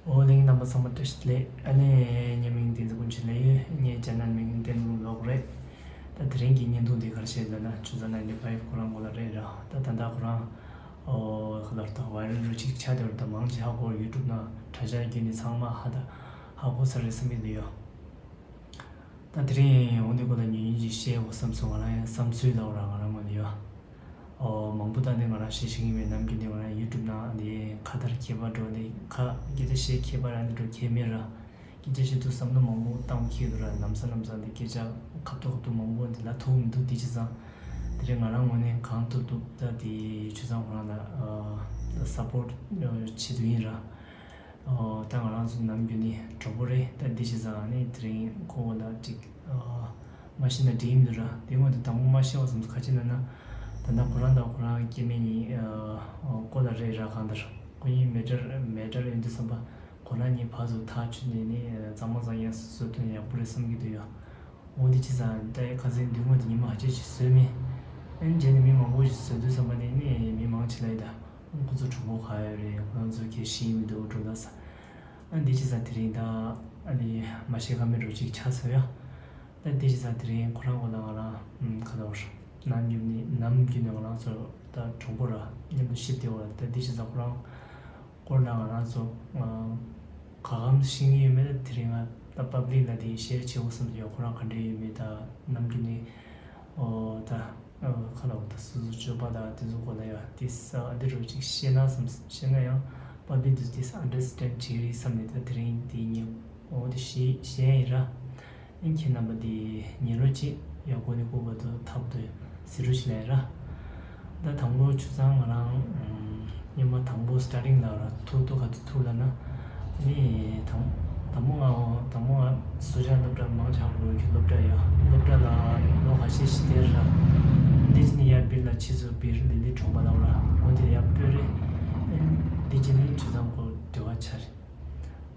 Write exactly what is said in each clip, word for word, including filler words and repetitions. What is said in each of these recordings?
ཨོ་གླིང་རྣམ་པ་ཚང་མ་བཀྲ་ཤིས་བདེ་ལེགས། ཨ་ནི་ངའི་མིང་བསྟན་འཛིན་ཀུན་བྱེད་ལགས་ཡོད། ངའི་ཅེ་ནལ་མིང་བསྟན་འཛིན་ལོག་རེད། ད་དེ་རིང་གི་བརྙན་ཐུང་འདི་ག་རེ་བཤད་འདོད་ན་ཆུ་ཚོད་ninety five ཁོ་རང་གོ་ལ་རེད་ར། ད་ད་ལྟ་ཁོ་རང་ཨོ་ག་ལ་ད་བའི་རལ་རུ་ཅིག་ཆགས་བསྡད་ར། ད་མང་ཆེ་ཧ་གོ། ཡུ་ཊུབ་ནང་དྲ་རྒྱ་བརྒྱུད་ནས་ཚང་མ་ཧ་ད་ཧ་གོ་ས་རེད་བསམ་གྱི་འདུག་ཡ། ད་དེ་རིང་འོ་འདི་སྐོར་ལ་ཉུང་ཉུང་ཅིག་བཤད་དགོས་བསམ་སོང་། ང་རང་ཡང་བསམ་ཚུལ་ལབ་ར་ང་རང་ངོས་ནས་ཡོད། ཨོ་མང་པོ་ད་ནི་ང་རང་བཤད་ཤེས་ཀྱི་མེད། ནམ་རྒྱུན་ནས་ང་རང་ཡུ་ཊུབ་ནང་འདི་ཁ་བརྡ་ཁྱད་པར་འགྲོ་འདི་ཁ་སྐད་ཆ་བཤད་ཁྱད་པར་ཨ་འདི་འགྲོ་ཁྱད་མེད་ར། སྐད་ཆ་བཤད་དུས་བསམ་བློ་མང་པོ་བཏང་ཁྱད་འདུག་ར། ལམ་སང་ལམ་སང་འདི་སྐད་ཆ་ཁ་ཐུག་ཁ་ཐུག་མང་པོ་འདི་ལབ་ཐུབ་མི་འདུག་དེ་བྱས་ཙང་དེ་རིང་ང་རང་ངོས་ནས་གང་ཐུབ་ཐུབ་ད་འདི་ཆུ་ཚང་ཁོ་རང་ལ་ཨ་སཔོརྚ་བྱེད་དུ་ཡིན་ར། ཨོ་ད་ང་རང་ཚོ་ནམ་རྒྱུན་ནས་གྲོགས་པོ་རེད། ད་འདི་བྱས་ཙང་ནི་དེ་རིང་ཁོ་བོ་ལ་ཅིག་ཨ་མ་ཤེས་ན་འགྲིག་མི་འདུག་ར། དེ་སྔོན་དུ་དང་པོ་མ་ཤེས་པ་བསམ་ཚུལ་ག་ཅི་ན་ན། ད་ལྟ་ཁོ་རང་དང་ཁོ་རང་སྐྱེ་དམན་གཉིས་ཨ་ཨོ་ཀོ་ལ་རེད་ར། གང་ལྟར་ཁོ་གཉིས་མེ་ཊར་མེ་ཊར་ཡིན་དུས་ཙམ་པ་ཁོ་རང་གཉིས་ཕར་ཚུར་ཐག་ཆོད་ནས་ནི་གཙང་མ་གཙང་རྐྱང་བཟོ་ཐུབ་ན་ཡག་པོ་རེད་བསམ་གྱི་འདུག་ཡ། འོ་འདི་བྱས་ཙང་ད་ཁ་སང་མདུན་ངོས་དེ་ཉི་མ་ཁ་ཤས་ཤིག་བཟོས་མེད། ཨ་ནི་རྗེས་ནས་མི་མང་པོ་ཞིག་བཟོས་དུས་ཙམ་པ་ནས་ནི་མི་མང་ཆེ་ལ་ཡི་ད་ཁོ་ཚོ་གྲོགས་པོ་ག་ཡོད་རེད། ཁོ་ཚོ་གལ་ཤེས་མི་འདུག་འགྲོ་ད་ས། ཨ་འདི་བྱས་ཙང་དེ་རིང་ད་ཨ་ནི་མ་ཤེས་ཁ་མེད་འགྲོ་ཅིག་ཆགས་སོང་ཡ། ད་འདི་བྱས་ཙང་དེ་རིང་ཁོ་རང་ངོ་ན་ང་རང་ཁ་ཐོར་ནམ་རྒྱུན་ནི་ནམ་རྒྱུན་ནི་ང་རང་ཚོ་ད་གྲོགས་པོ་ར་མཉམ་དུ་ཤི་བདེ་བ་ད་འདི་བྱས་ཙང་ཁོ་རང་སྐོར་ལ་ང་རང་ཚོ་ག་གམ་ཤེས་ཀྱི་ཡོད་མེད་ན། དེ་རིང་ང་ད་པབ་ལིག་ལ་དེ་ཤེར་བྱེད་དགོས་བསམ་གྱི་ཡོད། ཁོ་རང་ག་འདྲ་ཡོད་མེད་ད་ནམ་རྒྱུན་ནས་ཨོ་ད་ཁ་ལ་འོ་ད་སོ་སོ་སྤྱོད་པ་དང་དེ་ཚོ་སྐོར་ལ་ཡ་དེ་ས་འདི་རུ་ཅིག་ཤེས་ན་བསམ། ཤེས་ན་ཡང་པབ་ལིག་དེ་དེ་ས་ཨན་ཌར་སི་ཊེན་ཌ་བྱེད་ཀྱི་རེད་བསམ་ནས་ད་དེ་རིང་དེ་ཉིན་ཨོ་དེ་ཤེས་ཤེས་ཡ་ཡིན་ར། ཨིན་ཁྱེད་རྣམ་པ་འདི་ཉན་རོགས་གྱིས། ཡག་པོ་ནས་ལྐུགས་པ་དུ་ཐབས་དུ་ཟེར་རོགས་ཞིག་ལས་ར། ད་དང་པོ་ཆུ་ཚང་ང་རང་སྙེ་མ་དང་པོ་སི་ཊར་ཊིང་ལ་ར་ཐུག་ཐུག་ག་དུ་ཐུག་ལ་ན། ནི་དང་དང་པོ་ང་དང་པོ་ང་བཟོ་ལྗགས་སློབ་གྲྭ་མང་ཆེ་བ་གི་སློབ་གྲྭ་ཡ་སློབ་གྲྭ་ལ་ལོ་ཁ་ཤས་ཤིག་བསྡད་ར། འདི་ནི་ཡར་སྦིར་ལ་ཕྱི་ཚུལ་སྦིར་ལི་ལི་གྲོང་པ་ལ་ར་འོ་དེ་ཡར་སྤོས་རེད། འདི་ཅི་ནི་ཆུ་ཚང་ཁོ་འབྲེལ་བ་ཆ་རེད།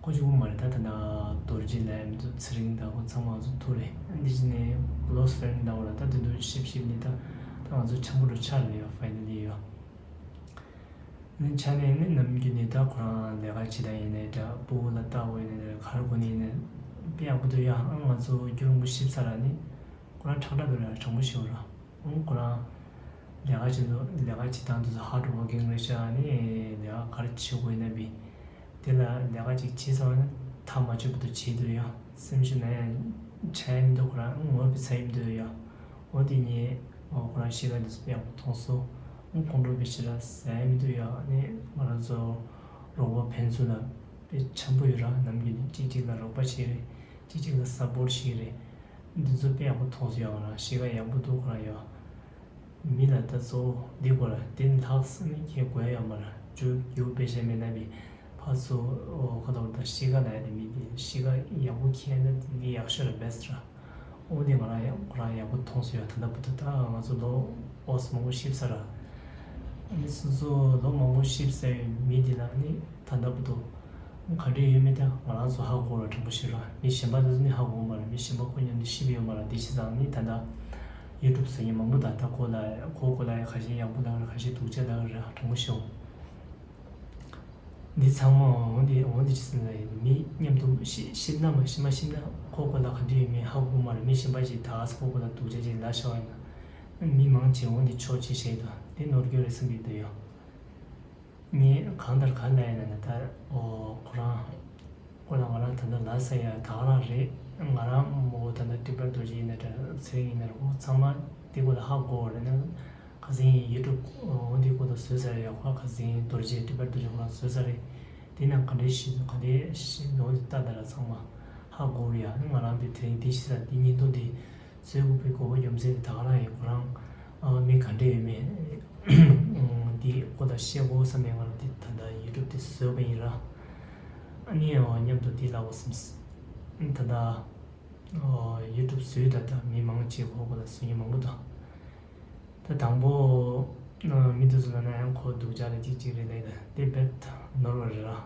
ཁོ་གཅིག་པུ་མ་རེད། ད་ད་ན་རྡོ་རྗེ་ལ་ཡ་མི་ཚོ་ཚེ་རིང་ད་ཁོ་ཚང་མ་ང་ཚོ་ཐུག་རེད། འདི་ཅི་ནས་ལོ་སི་ཕེན་ད་བ་ལ་ད་དུ་དུ་ཤིབ་ཤིབ་ནི་ད་ད་ང་ཚོ་ཆམ་པོ་རུ་ཆགས་རེད་ཡ། ཕའི་ནལ་ལི་ཡ་ནི་ཆ་ནས་ནི་ནམ་རྒྱུན་ནི་ད་ཁོ་རང་ལས་ཀ་བྱེད་ད་ཡིན་ནའི་འདྲ་སྤུ་གུ་ལ་ལྟ་བ་ཡིན་ནའི་འདྲ་ག་རེ་དགོས་ནི་ཡིན་ནའི་དཔེ་ཡག་པོ་འདུག་ཡ། ཨང་ང་ཚོ་རྒྱུན་རིང་པོ་ཤིབ་ཚར་ར་ནི་ཁོ་རང་ཁྲག་ཁྲག་འདུག་ར། དྲང་པོ་ཤོད་ར། ཨང་ཁོ་རང་ལས་ཀ་བྱེད་དུས་ལས་ཀ་བྱེད་སྟངས་དེ་ཚོ་ཧར་ཌི་ཝོར་ཀིང་རེད་ཤག་ནི་ལས་ཀ་ག་རེ་བྱེད་དགོས་ཡིན་ན་བི་དེ་ལ་ལས་ཀ་ཅིག་བྱེད་ཚར་བ་ན་ཐག་མ་ཆོད་བར་དུ་བྱེད་དུ་ཡང་སེམས་ཤུགས་ན་ཡང་ཆ་ཡ་མི་འདུག་ཁོ་རང་ངོ་བི་ཚ་ཡི་མི་འདུག་ཡ། འོ་དེ་ཉིད་ཁོ་རང་ཤེས་ཀ་དེ་ཚོ་ཡག་པོ་མཐོང་སོང་། ཁོང་ཁྲོ་བི་ཞེ་དྲག་ཟ་ཡ་མི་འདུག་ཡ། ནི་ང་རང་ཚོ་རོགས་པ་ཕན་ཚུན་ལ་དཔེ་འཆམ་པོ་ཡོད་ར། ནམ་རྒྱུན་ནས་གཅིག་གཅིག་ལ་རོགས་པ་བྱེད་རེད། གཅིག་གཅིག་ལ་སཔོར་ཊི་བྱེད་རེད། འདི་ཚོ་དཔེ་ཡག་པོ་མཐོང་སོང་ཡ། ང་རང་ཤེས་ཀ་ཡག་པོ་འདུག་ཁོ་རང་ཡ། མི་ལ་ད་གཙོ་བོ་འདི་དགོས་ར། དེ་ནི་ལྷག་བསམ་ནི་ཁྱེད་དགོས་ཡ་ཡོད་མ་ར། རྒྱུ་རྒྱུ་དཔེ་ཆ་མེད་ན་མི་ཕར་ཚུར་ཁ་ཐོར་ད་ཤེས་ཀ་ལ་ཡ་དེ་མི་དེ་ཤེས་ཀ་ཡག་པོ་ཁྱེད་ན་དེ་འདི་ཡག་ཤོས་ར་བེ་སི་ཊི་ར། འོ་དེ་ང་རང་ཡག་ཁོ་རང་ཡག་པོ་མཐོང་སོང་ཡ། ད་ལྟ་བུ་ད་ད་ང་ཚོ་ལོ་ཨོ་སི་མང་པོ་ཤིབ་ས་ར། ཨ་ནི་སོ་སོ་ལོ་མང་པོ་ཤིབ་ས་ཡོད་མི་དེ་ལ་ནི་ད་ལྟ་བུ་དུ་ག་འདྲ་ཡོད་མེད་ད་ང་རང་ཚོ་ཧ་གོ་ར། དྲང་པོ་བཤད་ར་མི་གཞན་པ་དེ་ཚོ་ནི་ཧ་གོ་མ་ར། མི་གཞན་པ་ཁོ་མཉམ་དུ་ཤི་བ་ཡོད་མ་ར། དེ་བྱས་ཙང་ནི་ད་ལྟ་ཡུ་ཊུབ་བཟོ་མཁན་མང་པོ་ད་ལྟ་ཁོ་ལ་ཁོ་ཁོ་ལ་ཡ་ཁ་ཤས་ཡག་པོ་ལ་ར་ཁ་ཤས་སྡུག་ཅག་ལ་ར། དྲང་པོ་བཤད་འོང་། འདི་ཚང་མ་འོང་འདི་འོང་འདི་ཅི་ཟེར་ན་ཡིན། མི་མཉམ་དུ་ཤི་ཤི་ན་མ་ཤི་མ་ཤི་ན་ཁོ་ཁོ་ལ་ག་འདྲ་ཡོད་མེད་ཧ་གོ་མ་ར། མི་གཞན་པ་ཞིག་ད་ཁོ་ཁོ་ལ་སྡུག་ཅག་ཅིག་ལ་ཤོར་ཡིན་ན་མི་མང་ཆེ་འོང་འདི་ཆོག་ཅེས་བཤད་དོ། འདི་ནོར་འཁྱོལ་རེད་བསམ་གྱི་འདུག་ཡ། ངས་གང་ལྟར་ག་ལ་ཡིན་ན་ད་ཨོ་ཁོ་རང་ཁོ་ལ་ང་རང་ད་ལྟ་ལ་ས་ཡ་ད་ག་རང་རེད། ང་རང་མོ་ད་ལྟ་ཏི་པར་རྡོ་རྗེ་ཡིན་ན་འདྲ་ཚེ་རིང་ཡིན་ན་ར། ཁོ་ཚང་མ་འདི་ཁོ་ལ་ཧ་གོ་བ་རེད་ན། ཁ་སང་ཡུ་ཊུབ་འོ་འདི་ཁོ་ལ་བཟོས་ས་རེད་ཡ། ཁོ་ཁ་སང་རྡོ་རྗེ་ཏི་པར་རྡོ་རྗེ་ཁོ་རང་བཟོས་ས་རེད། དེ་ནང་ག་འདྲའི་ཞིག་འདུག་ག་འདྲའི་ཞིག་འོ་འདི་ལྟ་ད་ར་ཚང་མ་ཧ་གོ་རེད་ཡ། ང་རང་འདི་དེ་རིང་འདི་ཤི་ས་འདི་ཉིན་ཐོ་འདི་བཟོས་དགོས་པའི་དགོས་པ་རྒྱུ་མཚན་དེ་ད་ག་རང་ཡིན། ཁོ་རང་ཨ་མི་ག་འདྲ་ཡོད་མེད་འདི་ཁོ་ལ་བཤད་དགོས་བསམ་ནས་ང་རང་འདི་ད་ལྟ་ཡུ་ཊུབ་འདི་བཟོས་པ་ཡིན་ར། ཨ་ནི་ཨོ་མཉམ་དུ་འདི་ལབ་དགོས་བསམ། ད་ལྟ་ཨོ་ཡུ་ཊུབ་བཟོས་ད་ལྟ་མི་མང་ཆེ་ཁོ་ཁོ་ལ་བཟོ་མཁན་མང་པོ་འདུག་ད་དང་པོ་མི་དེ་ཚོ་ལ་ན་ཡང་ཁོ་སྡུག་ཅག་ལ་གཅིག་གཅིག་རེད་ལབ་ད་དེ་རྦད་ནོར་བ་རེད་ར།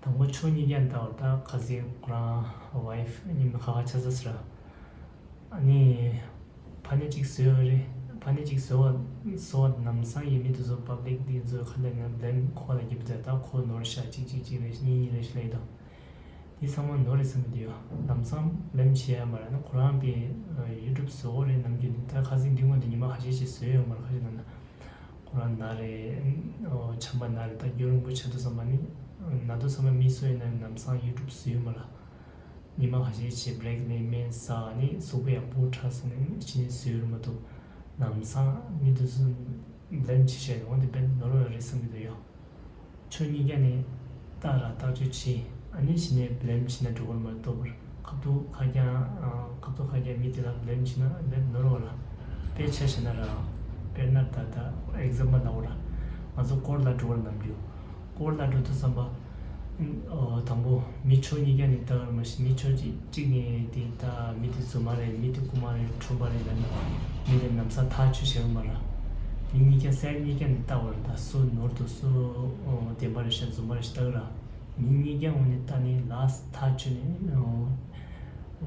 དང་པོ་ཕྱོགས་གཉིས་ཀ་ལྟ་བར་ད་ཁ་སང་ཁོ་རང་ཝའི་ཕི་མཉམ་དུ་ཁ་ཁ་ཆ་ཚ་ཟེར་ར། ཨ་ནི་ཕ་ནི་གཅིག་བཟོས་ཡོད་རེད། ཕ་ནི་གཅིག་བཟོ་བ་བཟོ་བ་ལམ་སང་ཡིན་མི་དེ་ཚོ་པབ་ལིག་འདི་ཚོ་ཁ་ལས་ན་བླེམ་ཁོ་ལ་རྒྱབ་དེ་ད་ཁོ་ནོར་ཤག་གཅིག་གཅིག་གཅིག་རེ་གཉིས་གཉིས་རེ་ཞིག་ལས་དང་། དེ་ཚང་མ་ནོར་རེད་བསམ་གི་འདུག་ཡོད། ལམ་སང་བླེམ་བྱེད་ཡ་མ་རེད་ན་ཁོ་རང་པའི་ཡུ་ཊུབ་བཟོ་བོ་རེད་ནམ་རྒྱུན་ནས་ད་ཁ་སང་འདི་སྔོན་དུ་ཉི་མ་ཁ་ཤས་ཤིག་བཟོས་ཡོད་མ་རེད། ཁ་ཤས་ནང་ན་ཁོ་རང་ན་རེད། ཨོ་ཆམ་པ་ན་རེད། ད་རྒྱུ་རིང་པོ་ཆགས་དུས་ཙམ་པ་ནི་ན་དུས་ཙམ་པ་མི་གསོ་ཡིན་ན་ལམ་སང་ཡུ་ཊུབ་བཟོས་ཡོད་མ་རེད། ཉི་མ་ཁ་ཤས་ཤིག་བྷི་རེག་ནས་སྨན་ཟ་ནས་གཟུགས་པོ་ཡག་པོ་དྲག་སོང་ནས་ཕྱི་ནས་བཟོས་ཡོད་མ་གཏོགས་ལམ་སང་མི་དེ་ཚོ་བླེམ་བྱེད་བཤད་འོང་དེ་དཔེ་ནོར་བ་རེད་བསམ་གྱི་འདུག་ཡོད། ཕྱོགས་གཉིས་ཀ་ནས་བརྟག་ར་བརྟག་དཔྱད་བྱེད། ཨ་ནི་གཞི་ནས་བླེམ་བྱེད་ན་འགྲོ་གི་མ་གཏོགས་པར་ཁ་ཐུག་ཁ་རྐྱང་ཁ་ཐུག་ཁ་རྐྱང་མི་དེ་ལ་བླེམ་བྱེད་ན་དཔེ་ནོར་བ་ལ། དཔེ་ཆ་བཞག་ན་ར། དཔེར་ན་ད་ལྟ་ཨེག་ཛམ་པལ་ལྟ་བུ་ར། ང་ཚོ་སྐོར་ལ་འགྲོ་བར་ནམ་རྒྱུན་སྐོར་ལ་འགྲོ་དུས་ཙམ་པ། ཨོ་དང་པོ་མི་ཕྱོགས་གཉིས་ཀ་ནས་ལྟ་བར་མ་ཤེས། མི་ཕྱོགས་གཅིག་གཅིག་ནས་དེ་ལྟ་མི་དེ་རྫུན་མ་རེད། མི་དེ་རྐུན་མ་རེད། ཁྲོམ་པ་རེད་ལབ་ནས་མི་དེ་ལམ་སང་ཐག་ཆོད་བྱེད་ཀྱི་མ་རེད། མི་གཉིས་ཀ་སའིཌ་གཉིས་ཀ་ནས་ལྟ་བར་ད་སུ་ནོར་འདུག་སུ་ཨོ་བདེན་པ་རེད་ཤག་རྫུན་མ་རེད་ཤག་ལྟ་གི་ར། མི་གཉིས་ཀ་ངོས་ནས་ལྟ་ནས་ལ་ཐག་ཆོད་ནས་ཨོ་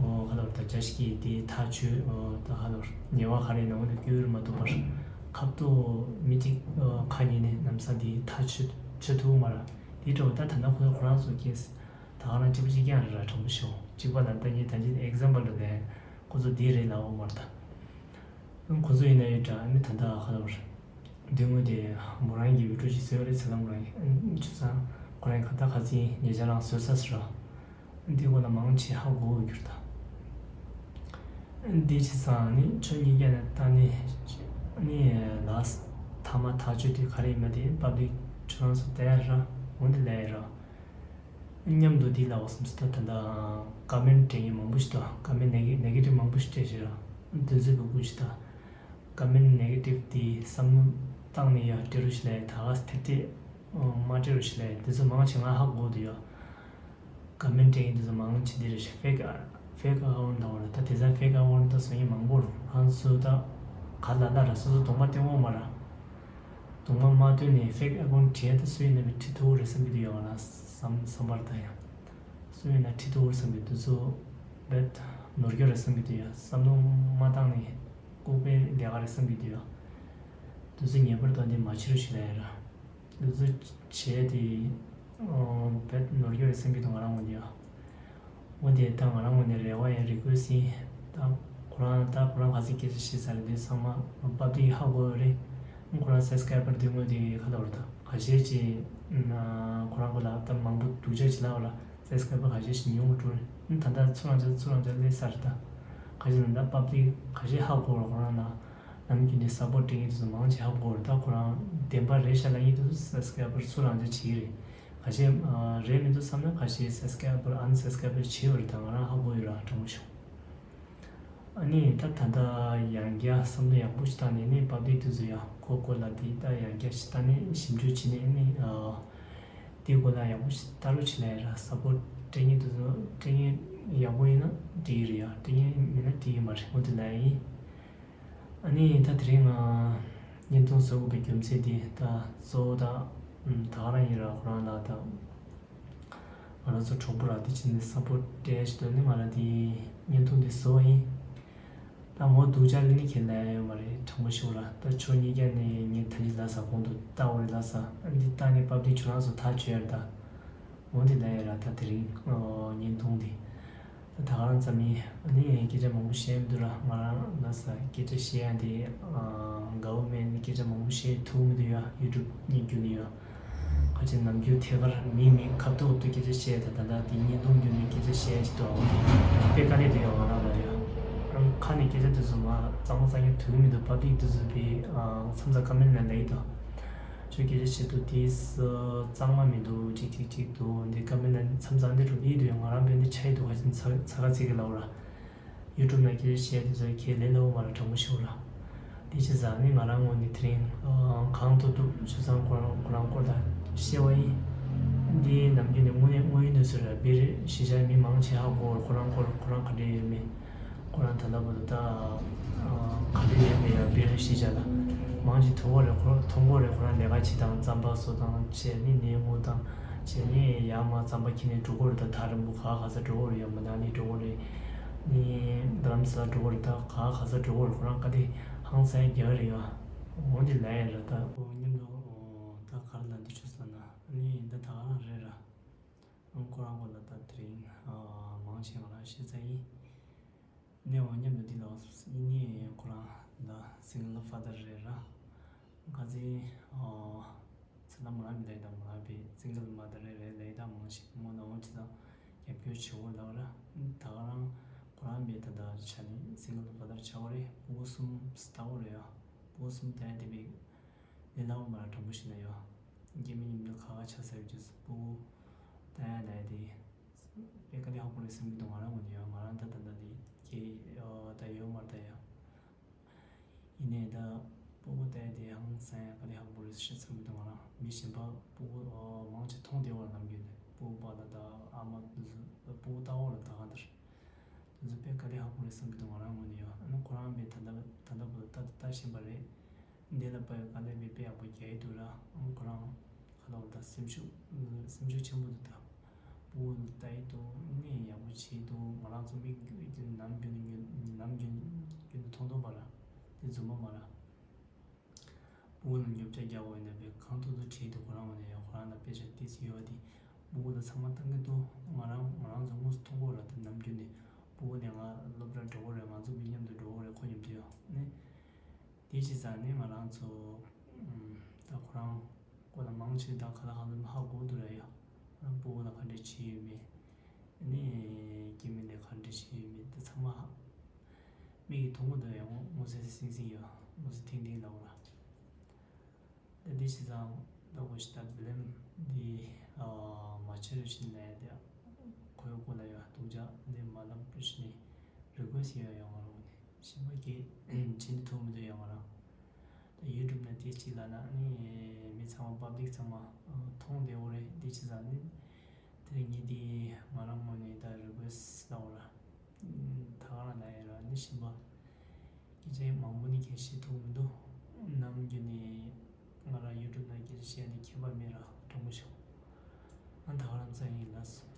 ཨོ་ཁ་ལོར་ད་བརྒྱ་ཞིག་གིས་དེ་ཐག་ཆོད་ཨོ་ད་ཁ་ལོར་ཉེས་པ་ག་རེ་ཡིན་ན་འོ་དེ་བཀོད་མ་ཐུབ་པར་ཁ་ཐུག་མི་གཅིག་ཨོ་ཁ་ཉིན་ནས་ལམ་སང་དེ་ཐག་ཆོད་ཆོད་ཐུབ་མ་རེད། དེ་འདྲ་བ་ད་ད་ལྟ་ཁོ་ཁོ་རང་ཚོ་གིས་ད་ག་རང་གཅིག་པ་གཅིག་རྐྱང་རེད་ར། དྲང་པོ་ཞུ་གཅིག་པ་ལ་ད་ཉིན་ད་ཉིན་ཨེག་ཛམ་པལ་ལ་ལས་ཁོ་ཚོ་དེ་རེད་ལབ་འོ་མ་རེད་ད། ཁོ་ཚོ་ཡིན་ན་ཡོད་འདྲ་ཨ་ནི་ད་ལྟ་ཁ་ལོར། དོན་དངོས་དེ་མོ་རང་གི་བི་ཌིའོ་ཅིག་བཟོས་རེད་ཟེར་ལ་མོ་རང་གི་ཆུ་ཚང་ཁོ་རང་གི་ཁ་ད་ཁ་ཚིག་ཉེ་ཆར་རང་བཟོས་ས་ཟེར་ར། འདི་སྐོར་ལ་མང་ཆེ་ཧ་གོ་གི་ཡོད་རེད་ད། འདི་བྱས་ཙང་ནི་ཁྱོད་གཉིས་ཀ་ནས་ད་ནི་ནི་ལ་ཐ་མ་ཐག་གཅོད་དེ་ག་རེ་ཡིན་པ་དེ་པབ་ལིག་ཁྱོད་རང་ཚོ་བལྟ་ཡ་ར་འོན་ཏེ་ལས་ཡ་ར། མཉམ་དུ་འདི་ལ་འོ་བསམ་སོང་ད། ད་ལྟ་ཀ་མེན་ཊི་སྤྲད་མཁན་མང་པོ་ཞིག་འདུག་ཀ་མེན་ཊི་ནེ་གེ་ཊིབ་མང་པོ་ཞིག་སྤྲད་ཤག་ར། འདི་ཚོའི་སྒུག་སྒུག་ཞིག་ད། ཀ་མེན་ཊི་ནེ་གེ་ཊིབ་དེ་བསམ་བློ་བཏང་ནས་ཡར་སྤྲད་རོགས་ཞེས་ལབ། ད་ག་ཐེབས་ཐེབས་མ་སྤྲད་རོགས་ཞེས་ལབ། དེ་ཚོ་མང་ཆེ་ང་ཧ་གོ་འདུག་ཡ། ཀ་མེན་ཊི་སྤྲད་མཁན་དེ་ཚོ་མང་ཆེ་འདི་རེད་ཤག་ཕེག་ཕེག་ཨ་ཀ་ཝུན་ཊི་འདྲ་བོ་རེད། ད་དེ་ཚོ་ཕེག་ཨ་ཀ་ཝུན་ཊི་ད་བཟོ་མཁན་མང་པོ་རེད། ང་ཚོ་ད་ག་ལ་ལ་ར་སོ་སོ་གདོང་པ་སྟོན་འོང་མ་ར། གདོང་པ་མ་སྟོན་ནས་ཕེག་ཨ་ཀ་ཝུན་ཊི་བྲིས་ད་སུ་ཡིན་ན་བྲིས་ཐུབ་རེད་བསམ་གྱི་འདུག་ཡ། ང་རང་བསམ་བསམ་པར་ད་ཡ། སུ་ཡིན་ན་བྲིས་ཐུབ་རེད་བསམ་གྱི་འདུག་ཚོ་བེད་ནོར་སྐྱོ་རེད་བསམ་གྱི་འདུག་ཡ། བསམ་བློ་མ་བཏང་ནས་ལྐུགས་པའི་ལས་ཀ་རེད་བསམ་གྱི་འདུག་ཡ། འདི་ཚོ་ངེས་པར་དུ་འདི་མ་བྱེད་རོགས་ཞེས་ལབ་ཡ་ར། འདི་ཚོ་བྱས་ཏེ་བེད་ནོར་སྐྱོ་རེད་བསམ་གྱི་འདུག་ང་རང་ངོས་ནས་ཡ། འོ་དེ་ད་ང་རང་ངོས་ནས་རེ་བ་ཡང་རེ་སྐུལ་ཟིན། ད་ཁོ་རང་ད་ཁོ་རང་ག་ཚོད་སྐད་ཆ་བཤད་ཚར་རེད། འདི་ཚང་མ་པབ་ལིག་ཧ་གོ་ཡོད་རེད། ཁོ་རང་སབ་སི་ཀ་རའི་བར་འདི་ངོས་དེ་ཁ་ཐོར་ད་ག་ཤེད་ཅིག་ཁོ་རང་ཁོ་ལ་ད་མང་པོ་སྡུག་ཅག་ཅིག་ལབ་པ་ལ་སབ་སི་ཀ་རའི་བར་ག་ཤེད་ཅིག་ཉུང་དུ་འགྲོ་རེད། ད་ལྟ་ཚུར་རང་ཅག་ཚུར་རང་ཅག་སླེབས་ཚར་རེད། ད་ག་ཤེད་ན་ད་པབ་ལིག་ག་ཤེད་ཧ་གོ་ར་ཁོ་རང་ལ། ནམ་རྒྱུན་ནས་སབ་པོར་ཊི་སྤྲད་མཁན་དེ་ཚོ་མང་ཆེ་ཧ་གོ་རེད། ད་ཁོ་རང་བདེན་པ་རེད་ཤག་ལབ་མཁན་དེ་ཚོ་སབ་སི་ཀ་རའི་བར་ཚུར་རང་ཅག་བྱེད་ཀྱི་རེད། ཁ་ཤས་ཨ་རེད་མི་འདུག་བསམ་ན་ཁ་ཤས་སབ་སི་ཀ་རའི་བར་ཨན་སབ་སི་ཀ་རའི་བར་བྱེད་ཡོད་རེད། ད་ང་རང་ཧ་གོ་ཡོད་ར་དྲང་པོ་ཞུ། ཨ་ནི་ད་ད་ལྟ་ཡང་བསྐྱར་བསམ་བློ་ཡག་པོ་ཞིག་བཏང་ནས་ནི་པབ་ལིག་དེ་ཚོ་ཡ་ཁོ་ཁོ་ལ་དེ་ད་ཡང་བསྐྱར་ཞིག་བཏང་ནས་ཞིབ་འཇུག་བྱས་ནས་ནི་ཨ་དེའི་སྐོར་ལ་ཡག་པོ་ཞིག་ལྟ་རོགས་བྱེད་ལབ་ཡ་ར། སབ་པོར་ཊི་སྤྲད་མཁན་དེ་ཚོ་སྤྲད་མཁན་ཡག་པོ་ཡིན་ན་འགྲིག་གི་རེད་ཡ། སྤྲད་མཁན་མིན་ན་འགྲིག་གི་མ་རེད། འོ་དེ་ལབ་ཡ་ཡིན། ཨ་ནི་ད་དེ་རིང་ང་བརྙན་ཐུང་བཟོ་དགོས་པའི་རྒྱུ་མཚན་དེ་ད་གཙོ་བོ་ད་ད་ག་རང་ཡིན་ར། ཁོ་རང་ལ་ད་ང་རང་ཚོ་གྲོགས་པོ་ར་དེ་ཕྱིན་ནས་སབ་པོར་ཊི་སྤྲད་ཞིག་འདོད་ནས་ང་རང་དེ་བརྙན་ཐུང་དེ་བཟོ་བ་ཡིན། ད་མོ་སྡུག་ཅག་ལ་ནི་ཁས་ལེན་ཡོད་མ་རེད། དྲང་པོ་ཞུ་ར། ད་ཁྱོད་གཉིས་ཀ་ནས་ངས་ད་ཅི་ལབ་ས་གོང་དུ་ལྟ་འོ་རེད་ལབ་ས། ཨ་འདི་ལྟ་ནས་པབ་ལིག་ཁྱོད་རང་ཚོ་ཐག་ཆོད་ཡ་རེད་ད། འོ་འདི་ལབ་ཡ་ར། ད་དེ་རིང་བརྙན་ཐུང་འདི། ད་ད་ག་རང་ཙམ་ཡིན། ཨ་ནི་སྐད་ཆ་མང་པོ་བཤད་མི་འདུག་ར། ང་རང་ལ་ས་སྐད་ཆ་བཤད་ཡ་དེ་དགའ་བོ་མེད་ནི་སྐད་ཆ་མང་པོ་བཤད་ཐུབ་མི་འདུག་ཡ། ཡུ་ཊུབ་གཉིས་བརྒྱུད་ནས་ཡ། ཁ་ཆེ་ནམ་རྒྱུན་ཐད་ཀར་མི་མི་ཁ་ཐུག་ཏུ་སྐད་ཆ་བཤད་ད་ད་ད་དེ་བརྙན་ཐུང་བརྒྱུད་ནས་སྐད་ཆ་བཤད་ཅིག་ཏུ་འོང་དེ་དཔེ་དཀའ་ལས་འདུག་ཡ། ང་རང་ལ་ཡ་རང་ཁ་ནས་སྐད་ཆ་དེ་ཚོ་མ་གཙང་མ་གཙང་རྐྱང་ཐུབ་མི་འདུག་པ་ཏིག་དེ་ཚོ་བི་མཚམས་མཚམས་ཀ་མེན་ལ་ལེགས་དང་། ཁྱོད་སྐད་ཆ་བཤད་དུས་དེ་གཙང་མ་མི་འདུག་ཅིག་ཅིག་ཅིག་འདུག་འདི་ཀ་མེན་ལ་མཚམས་མཚམས་འདི་འགྲོ་གི་འདུག་ཡང་ང་རང་བོད་འདི་ཆ་ཡི་འདུག་ཁ་ཅིག་ཚ་ཚ་ཁ་ཚིག་གི་ལབ་ར། ཡུ་ཊུབ་ནང་སྐད་ཆ་བཤད་དེ་ཚོ་ཁས་ལེན་ལོ་མ་ར་དྲང་པོ་ཤོད་ར། འདི་ཅི་ཟ་ནི་ང་རང་ངོས་ནས་དེ་རིང་གང་ཐུབ་ཐུབ་ཆུ་ཚང་ཁོ་རང་ཁོ་རང་སྐོར་དང་བཤད་བ་ཡིན། འདི་ནམ་རྒྱུན་ནས་དངོས་གནས་དངོས་ཡོད་གནས་ཚུལ་ར། བི་རི་གཞིས་ཆགས་མི་མང་ཆེ་ཧ་གོ་བར་ཁོ་རང་སྐོར་ཁོ་རང་ག་འདྲས་ཡོད་མེད། ཁོ་རང་ད་ལྟ་བར་དུ་ད་ག་འདྲ་ཡོད་མེད་ཡང་བེ་རི་ཤི་བྱ་ལ་མང་ཅིག་མཐོང་གོ་རེད། ཁོ་མཐོང་གོ་རེད། ཁོ་རང་ལས་ཀ་བྱེད་སྟངས་རྩམ་པ་བཟོ་སྟངས་བྱས་ནི་ནས་ངུ་སྟངས་བྱས་ནི་ཡར་མར་རྩམ་པ་འཁྱེར་ནས་འགྲོ་གོ་རེད། ད་ཐག་རིང་པོ་ག་ག་ས་འགྲོ་གོ་རེད། ཡང་མ་ན་ནི་འགྲོ་གོ་རེད། ནི་རྡ་རམ་ས་ལ་འགྲོ་གོ་རེད། ད་ག་ག་ས་འགྲོ་གོ་རེད། ཁོ་རང་ག་དེ་ ཧང་སང་རྒྱག་རེད་ཡ། འོ་འདི་ལ་ཡ་ར་ད། འོ་མཉམ་དུ་འོ་ད་ག་རེ་ལ་འདི་ཆུ་ས་ན་ཨ་ནི་ད་ད་ག་རང་རེད་ར། ཨང་ཁོ་རང་ཁོ་ལ་ད་དེ་རིང་ཨ་མང་ཆེ་ང་རང་ཤེས་ཚར་ཡིན། ནས་འོ་མཉམ་དུ་འདི་ལ་ཡིན་ནི་ཁོ་རང་ད་སིང་གལ་ཕ་དར་རེད་ར། ག་ཚེ་ཨ་ཚེ་ན་མོ་རང་མི་ལ་ཡི་ད་མོ་རང་པའི་སིང་གལ་མ་དར་རེད་རེད་ལ་ཡི་ད་མང་ཆེ་མོ་ན་འོ་ཅི་ད་རྒྱབ་སྐྱོར་བྱེད་འོ་ལ་ར། ད་ག་རང་ཁོ་རང་པའི་ད་ད་ཆ་ནི་སིང་གལ་ཕ་དར་ཆ་འོ་རེད། སྤུ་གུ་གསུམ་ལྟ་འོ་རེད་ཡ། སྤུ་གུ་གསུམ་ལྟ་ཡ་དེ་པའི་ལས་སླ་བོ་མ་ར་དྲང་པོ་ཞིག་ན་ཡོད། སྐྱེ་མི་ཉིན་མོ་ཁ་ཁ་ཆ་ཟེར་རྒྱུ་སྤུ་གུ་ལྟ་ཡ་ལ་ཡ་དེ་དཔེ་དཀའ་ལས་ཁག་པོ་རེད་བསམ་གྱི་འདུག་ང་རང་ངོས་ནས་ཡོད། ང་རང་ད་ད་ད་དེ་སྐྱེ་ད་ཡོད་མ་རེད་ད་ཡ། ཡིན་ནའི་ད་སྤུ་གུ་ལྟ་ཡ་དེ་ཧང་སང་ཡ་དཀའ་ལས་ཁག་པོ་རེད་ཤི་བསམ་གྱི་འདུག་ང་རང་མི་གཞན་པ་སྤུ་གུ་མང་ཆེ་མཐོང་བདེ་བ་ལ་ནམ་རྒྱུན་སྤུ་གུ་པ་ད་ད་ཨ་མ་དེ་ཚོ་སྤུ་གུ་ལྟ་བ་ལ་ད་ག་འདིར། དེ་ཚོ་དཔེ་དཀའ་ལས་ཁག་པོ་རེད་བསམ་གྱི་འདུག་ང་རང་ངོས་ནས་ཡོད། ཨ་ནི་ཁོ་རང་པའི་ད་ལྟ་ད་ལྟ་བུ་ལྟ་ལྟ་བཞིན་པ་རེད། འདི་ལ་དཔེ་དཀའ་ལས་མེད་པའི་ཡག་པོ་རྒྱག་ཡི་འདུག་ར། ཨང་ཁོ་རང་ཁ་ལོ་ད་སེམས་ཤུགས་སེམས་ཤུགས་ཆེན་པོ་འདུག་ད་སྤུ་གུ་ལ་ལྟ་ཡི་འདུག་ནི་ཡག་པོ་བྱེད་འདུག་ང་རང་ཚོ་མིག་རྒྱུན་ནམ་རྒྱུན་ནམ་རྒྱུན་རྒྱུན་དུ་མཐོང་མཐོང་པ་ར། དེ་རྫུན་མ་མ་ར། སྤུ་གུ་ལ་ཉོབ་ཆ་རྒྱག་འོས་ན་པའི་གང་ཐུབ་ཐུབ་བྲིས་འདུག་ཁོ་རང་ངོས་ནས་ཡང་ཁོ་རང་ལ་དཔེ་ཆ་ཏིས་ཡོད་དེ་སྤུ་གུ་ལ་ཚང་མ་བཏང་གི་འདུག་ང་རང་ང་རང་ཚོ་དངོས་སུ་མཐོང་གོ་ར། དེ་ནམ་རྒྱུན་ནས་སྤུ་གུ་ནས་ང་སློབ་གྲྭ་འགྲོ་གོ་རེད། ང་ཚོ་མི་མཉམ་དུ་འགྲོ་གོ་རེད། ཁོ་མཉམ་དུ་ཡོད་ནི། དེ་བྱས་ཙང་ནི་ང་རང་ཚོ་ད་ཁོ་རང་ཁོ་ལ་མང་ཆེ་ད་ག་ལ་གང་འཚམ་ཧ་གོ་འདུག་ར་ཡ། ང་རང་སྤུ་གུ་ལ་ག་འདྲ་བྱས་ཡོད་མེད། ཨ་ནི་སྐྱེ་དམན་ལ་ག་འདྲ་བྱས་ཡོད་མེད་དེ་ཚང་མ་ཧ། མིག་གིས་མཐོང་གི་འདུག་ཡ། ངོ་ངོ་སེ་སེ་སིང་སིང་ཡོད། ངོ་སེ་ཐིང་ཐིང་ལ་འོ་ར། ད་འདི་བྱས་ཙང་ད་གོ་ཞིག་ད་བི་ལེམ་འདི་མ་བྱེད་རེ་བཞིན་ལས་དེ་ཁོའི་སྐོར་ལ་ཡོད་སྡུག་ཅག་འདི་མ་ལབ་རེ་བཞིན་ནི་རི་ཀོ་སི་ཡོད་ཡོད་ང་རང་ནི་ཞིམ་པ་གི་བྱེད་འདི་ཐུབ་མི་འདུག་ཡ་ང་རང་། ད་ཡུ་ཊུབ་ན་དེ་གཅིག་ལ་ན་ནི་མི་ཚང་མ་པབ་ལིག་ཚང་མ་མཐོང་བདེ་བོ་རེད། འདི་བྱས་ཙང་ནི་དེ་ངས་འདི་ང་རང་ངོས་ནས་ད་རི་ཀོ་སི་ལབ་འོ་ར། ད་ག་རང་ན་ཡ་ར་ནི་ཞིམ་པ། སྐད་ཆ་མང་པོ་ནི་སྐད་ཆ་བཤད་ཐུབ་མི་འདུག་ནམ་རྒྱུན་ནས་ང་རང་ཡུ་ཊུབ་ནང་སྐད་ཆ་བཤད་ནས་ཁྱད་པར་མེད་ར་དྲང་པོ་ཞུ། ཨ་ད་ག་རང་ཙང་ཡིན་ལགས།